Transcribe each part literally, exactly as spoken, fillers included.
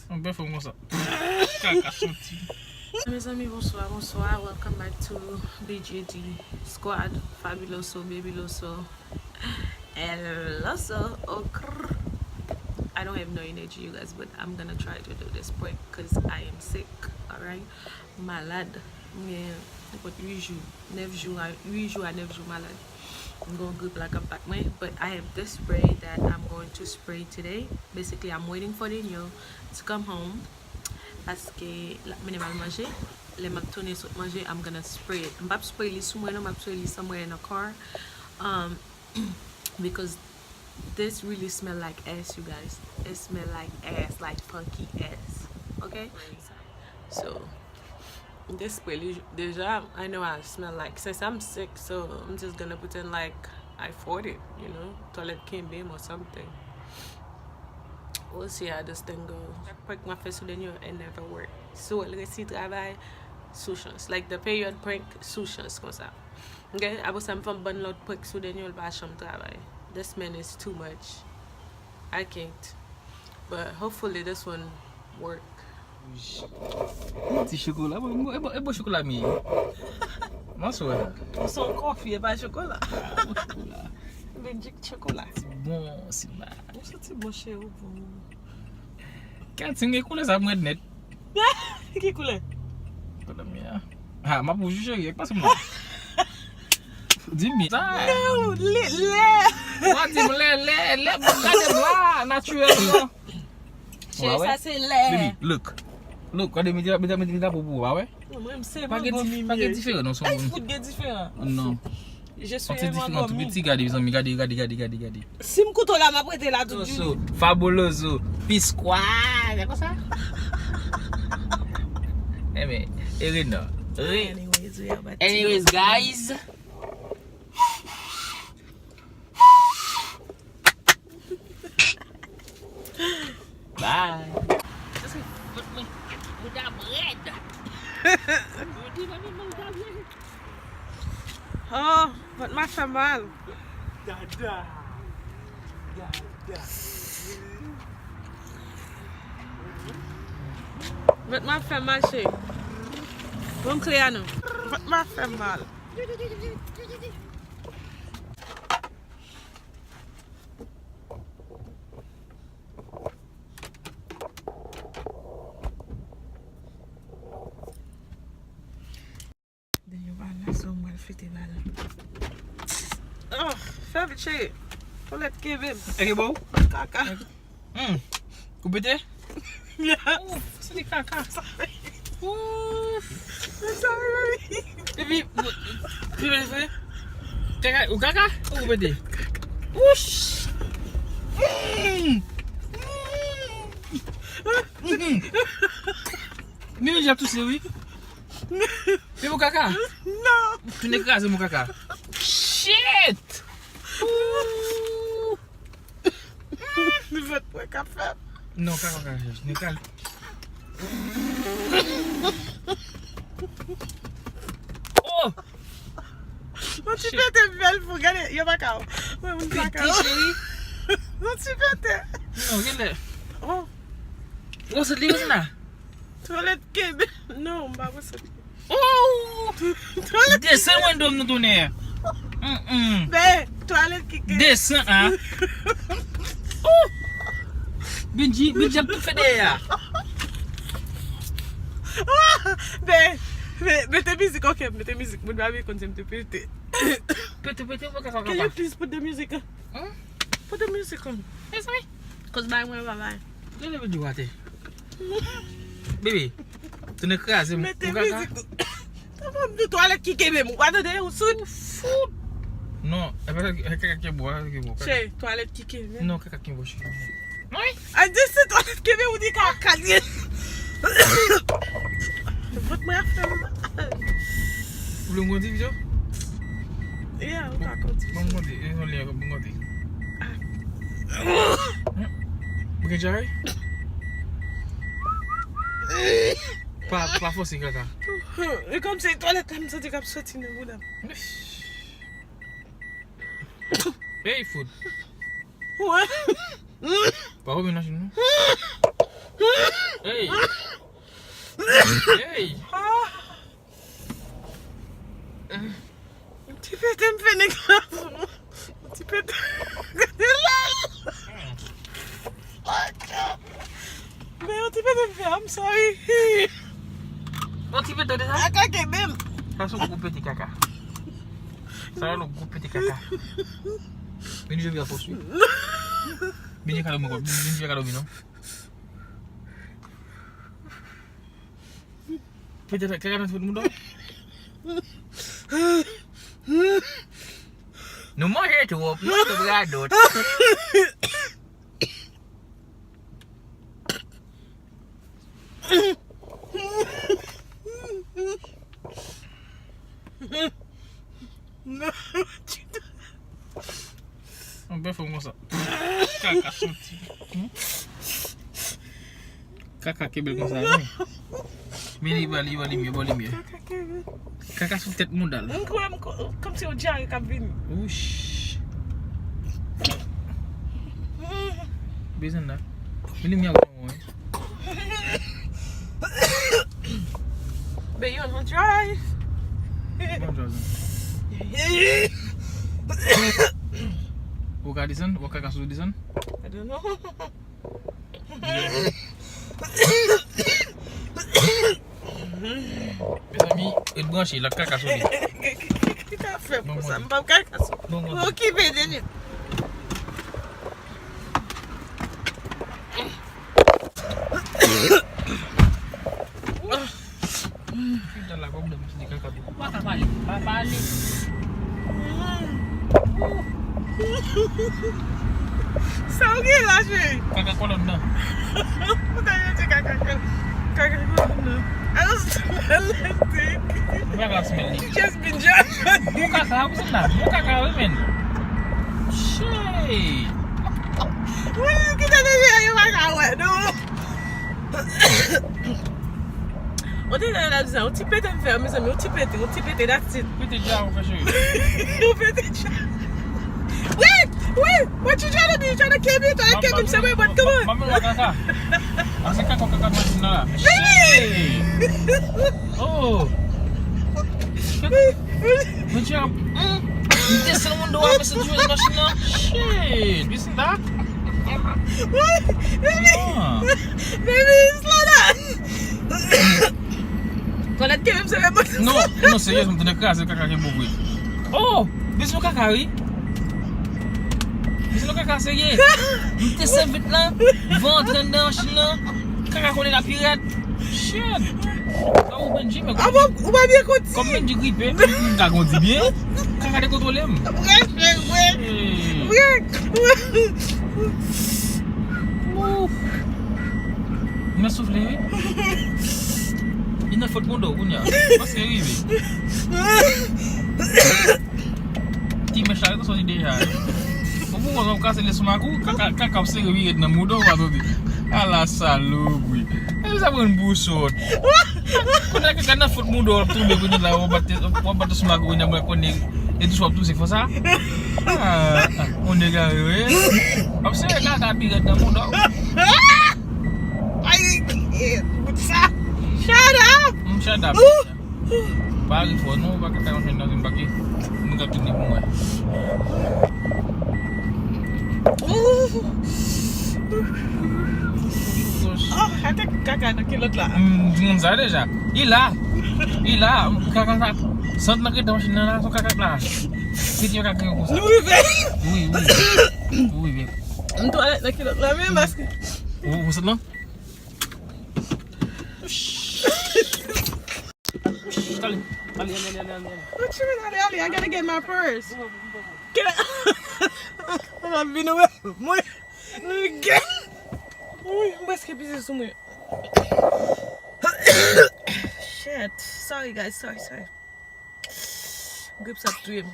Mwen byen fò konsa. Kaka soti. Mezanmi, bonswa, bonswa. Welcome back to B G D Squad, Fabuloso, Babyloso, El Loso, oh, krr. I don't have no energy, you guys, but I'm gonna try to do this prank 'cause I am sick, alright? Malad. Mwen, nenpòt uit jou, nèf jou a, uit jou a nèf jou malad. Mwen gen yon grip la k ap bat mwen, but I have this spray that I'm going to spray today. Basically, I'm waiting for Daniel to come home. Paske l ap mennen m al manje. Lè m ap tounen sot manje, I'm gonna spray it. M p ap spray li sou mwen non, m ap spray li somewhere in a car. Um, because this really smell like ass, you guys. It smell like ass, like funky ass. Okay? So, this spray li deja, I know I smell like, since I'm sick, so I'm just gonna pretend like I fought it, you know? Twalèt kenbe m or something. We'll see how this thing goes. Chak prank mwen fè sou Daniel, it never work. Si w wè l resi travay, sou chans. Like, the period prank, sou chans konsa. Ok, apre sa, m fè yon bann lòt prank sou Daniel, l pa janm travay. This man is too much. I can't. But hopefully this one work. Ti chokola, bon, bon, e bon, e bon chokola m ye. Mwen sou wè. Ou se yon kòfi, e pa chokola. Bon chokola. Benjik chokola. Bon, Silva. Ou santi bon, cheri, ou bon. Kèt, si m gen koulè sa, m rèd nèt. Ki koulè? Koulè m ye a. Ha, m ap wouj wi, cheri, e k pase m non. Di m sa. Non, lè, lè. W a di m lè, lè, lè, gade m la, natirèlman. Cheri, sa se lè. Baby, look. Look, gade, mete, mete, mete, mete pou ou, pa wè? Non, mwen, m se pa gen dif-, pa gen diferan, non, son moun. Ay, fout gen diferan. Non. Je suis un endormi. Ti diferan tou piti, gade, mezanmi, gade, gade, gade, gade, gade. Si m koute w la, m ap rete la tout jounen. Fabuloso, Pisquad, se konsa? Enben, e red non. Re-, anyways, we are about to anyways, guys. Bye. Sa se vant mwen, mouda m rèd. Mwen di mwen menm mouda m rèd. Oh, vant mwen fè mal. Dada. Dada. Vant mwen fè mal, cheri. Bon, kle a nou. Vant mwen fè mal. Daniel pa la, so m pral fete bal. Oh, fè vit, cheri. Twalèt kenbe m. Eke bon? Kaka. Hmm. Ou pete? Yeah. Ouf, se te kaka. Ouf. I'm sorry, baby. Epi, epi, epi, kaka, ou kaka? Ou pete? Wouch. Hmm. Hmm. Mimi, j ap touse, wi. Se pou kaka? Non. Tounen kraze mon kaka. Shit! Ooh. Li vant mwen k ap fè. Non, kaka, kaka, Nicole. Oh! Yon ti pete bèl pou gade, yo pa ka. Mwen, moun pa ka. Pete, cheri. Yon ti pete. Non, genlè. Oh. Ou sot li konsa? Twalèt kenbe. Non, m pa pran sot li. Oh! Twalèt kenbe. Desann mwen dòm nan tonnè. Mm, mm. Ben, twalèt ki kenbe. Desann, a. Oh! Benji, Benji ap tou fè dèyè a. Ben, men, mete mizik, ok, mete mizik. Moun pa vin konn se m te pete. Pete, pete, mwen ka, ka, ka. Can you please put the music? Hmm? Put the music on. Mezanmi. Koz bay mwen pa bay. Gade vide w atè. Bebe, tounen kraze m. Mete mizik. Sa fè m di twalèt ki kenbe m. Ou pa tande, ou soud? Fout. Non, e pa, e kaka ki bo, e kaka ki bo. Cheri, twalèt ki kenbe. Non, kaka ki bo, cheri. Wi. A di se twalèt kenbe ou di kaka. Vant mwen ap fè m mal. Ou vle m konti, Vito? Yeah, ou ka konti. Bon, m konti. E, yon lè, bon, m konti. Ah. Ou gen dyare? Pa, pa fòse, kaka. E kòmsi twalèt la, m santi k ap soti nan bouda m. Hey, fout. Wè. Pa ou menaj nou. Hey! Hey! Ti pete m fè nèg la. Ti pete. Gade la. Men yon ti pete m fè, I'm sorry. Yon ti pete de sa? Kaka kenbe m. Sa se yon gwo pete kaka. Sa se yon gwo pete kaka. Vini je viens à force, wi. Vini kado mwen, vini je kado mi non. Pete kaka nan tout moun. Nou manje twòp, nou twòp radòt. Mwen byen fò konsa. Kaka soti. Hmm? Kaka kenbe l konsa, wi. Men li ba li, ba li mye, ba li mye. Kaka kenbe. Kaka sou tèt mouda l. M kwè m ko-, kòmsi yon dyare k ap vini. Wouch. Bezwen la. Men li mye ak bon, wi. Baby, you wanna drive? Bon, drive. Ou ka desann? Ou ka sou desann? I don't know. Mezanmi, ret branche, l ap kaka sou li. Ki ta fè pou sa? M p ap kaka sou. Bon, bon. Okipe de li. Fidèl la, kòm dam, se de kaka tou. Ou pa ka pale. Pa pale. Sa w gen la, cheri? Kaka kòlòn nan. Ou ta mete kaka kòlòn, kaka kòlòn nan. I don't smell anything. Ou pa ka smell li. Just been dry. Bon kaka, wi, se la. Bon kaka, wi, men. Shit. Wi, kite de li, yo pa ka wè, non. Ou te nan la di sa, yon ti pete m fè, mezanmi, yon ti pete, yon ti pete, that's it. Pete dja, ou fè cheri. Yon pete dja. Wait, wait, what you trying to do? You trying to kill me? You trying to kill me? Say, wait, what? Come on. Mwen kaka. Mwen se kaka, kaka machin nan la. Baby! Oh. Mwen di, hmm, m te sel moun dwa, mwen se toujou machin nan. Shit, you see that? Baby! Baby, slow down! Twalet ke menm se menm. Non, non, seryezman, m tande kraze kaka ki bon vre. Oh, bezwen kaka, wi. Bezwen kaka serye. M te sèvit la, van antre anndan machin nan. Kaka konnen la pirèt. Shit. Sa ou Benji, men. Ah bon, ou pa byen kondi. Kòm Benji gripe, m ka kondi byen. Kaka dekontwole m. Vre, vre, vre. Vre. Ouf. Mwen soufle, wi. Li nan fot mouda w kounye a. Paske rive. Ti mèch la, yo soti deja. Ou pou wè, w kase lestomak ou, kaka, kaka ap sere wi ret nan mouda w, pa tande. Ala salopri. E sa pran pou sòt. Kounye a kaka nan fot mouda w ap tonbe kounye la, w ap bat, w ap bat lestomak ou kounye a, mwen konnen, e tou w ap touse konsa. Ah, ah, on egare, wi. W ap sere kaka pi ret nan mouda w. Ay, bout sa. Shut up! M shut up. Ouh! Pa ri fò non, ou pa ka fè yon chen nan zin pake. Nou ka tounen pou mwen. Ouh! Oh, ate kaka nan kilòt la. M di moun sa deja. Li la. Li la. Kaka sa. Sant nan rete machin nan la, son kaka la. Se ti yo ka kriye konsa. Nou rive. Wi, wi. Wi, wi. M twalèt nan kilòt la, men paske. Ou, ou sot lan? Ale, ale, ale, ale, ale, ale. What you mean, ale, ale? I gotta get my purse. Can I? Mwen vin wè mwen. Mwen gen. Wi, mwen prèske pise sou mwen. Shit. Sorry, guys. Sorry, sorry. Grip sa ap touye m.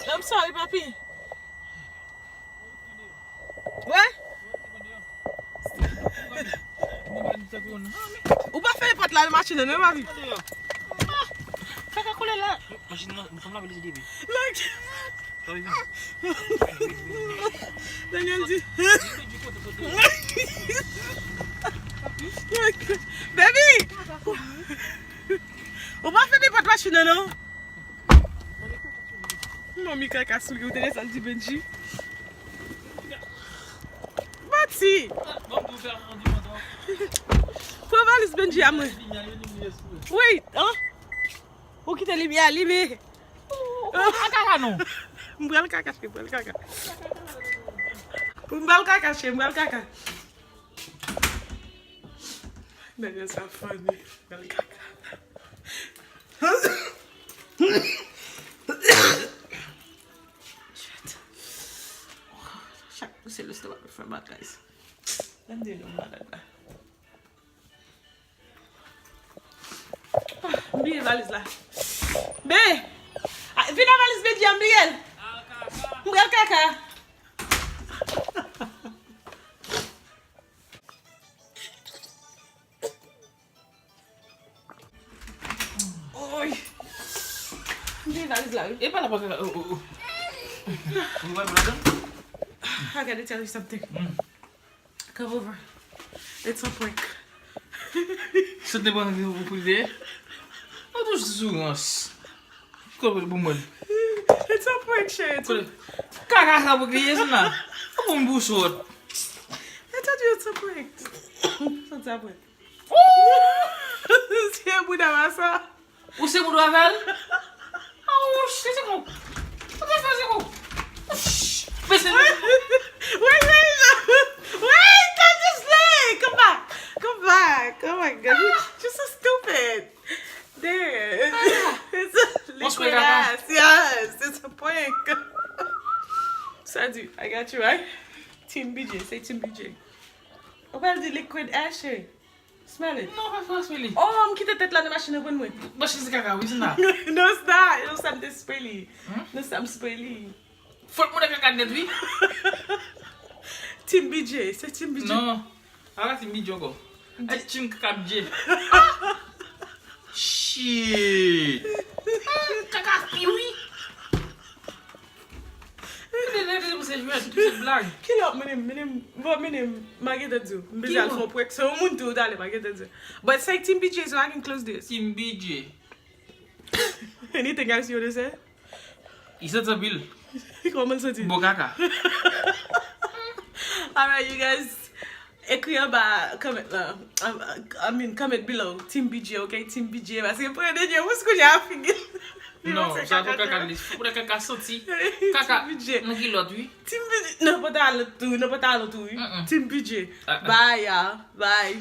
I'm sorry, papi. Wè? Ou pa fè pòt la, machin nan, non, papi? Kaka kole la. Machin nan, nou fè m lave li depi. Daniel di. Papi. Baby! Ou pa fè nenpòt machin nan, non? Manmi kaka sou li, ou te desann di Benji. Pati! Pran valiz Benji a mwen. Wi, an? Ou kite limyè a limen. Ou pa kaka non. M pral kaka, cheri, m pral kaka. M pral kaka, cheri, m pral kaka. Daniel sa funny. M pral kaka. Shit. Chak pou se lestomak mwen fè mal, guys. Gade nou malad la. Ah, m bliye valiz la. Be! Ah, vin ak valiz Benji a, m bliye l. M pral kaka. Oy! M bliye valiz la, wi. E pa la pa kaka. Oh, oh, oh. Ou pa ladan? I gotta tell you something. Come over. It's a prank. Sot ne pa anvi pou li deye. Ou touch zourans. Kòl pou mwen. It's a prank, cheri. It's a... Kaka sa pou kriye sou la. Ou pou m bouch wòt. I told you it's a prank. It's a prank. Se bouda masa. Ou se moun avè l? Aw, se se kou. Ou te fè se kou. Bese. Wait, wait, wait, wait, don't just lay. Come back. Come back. Oh my God. You're so stupid. There. It's a liquid ass. Yes, it's a prank. Sadi, I got you, right? Team B J. Say Team B J. Ou pral di liquid ass, cheri. Smell it. Non, pa fè spray li. Oh, m kite tèt la nan machin nan pran mwen. Machin se kaka, wi, se sa. No, it's not. No, sa m te spray li. Hmm? No, sa m spray li. Fòk moun nan kaka nèt, wi. Team B J, se Team B J. Non, ala Team B J ankò. Ay, Team kaka B J. Shit. Hmm, kaka pi, wi. Mwen te rete pou se jwèt, pou se blag. Kilè w ap mennen m, mennen m, bon, mennen m, m a gentan di w. M bezwen al fè yon prank. Se yon moun tou talè, m a gentan di w. But say Team B J so I can close this. Team B J. Anything else you wanna say? Li santi anpil. Kòman l santi? Bon kaka. Alright, you guys. Ekri anba comment la. Um, I mean, comment below. Team B J, ok? Team B J. Paske premye dènye wous kounye a figi. Non, sa tou kaka li. Fòk kaka santi. Kaka nan kilòt, wi. Team B J. Nan pantalon tou, nan pantalon tou, wi. Mm-mm. Team B J. Ah, ah. Bye, y'all. Bye.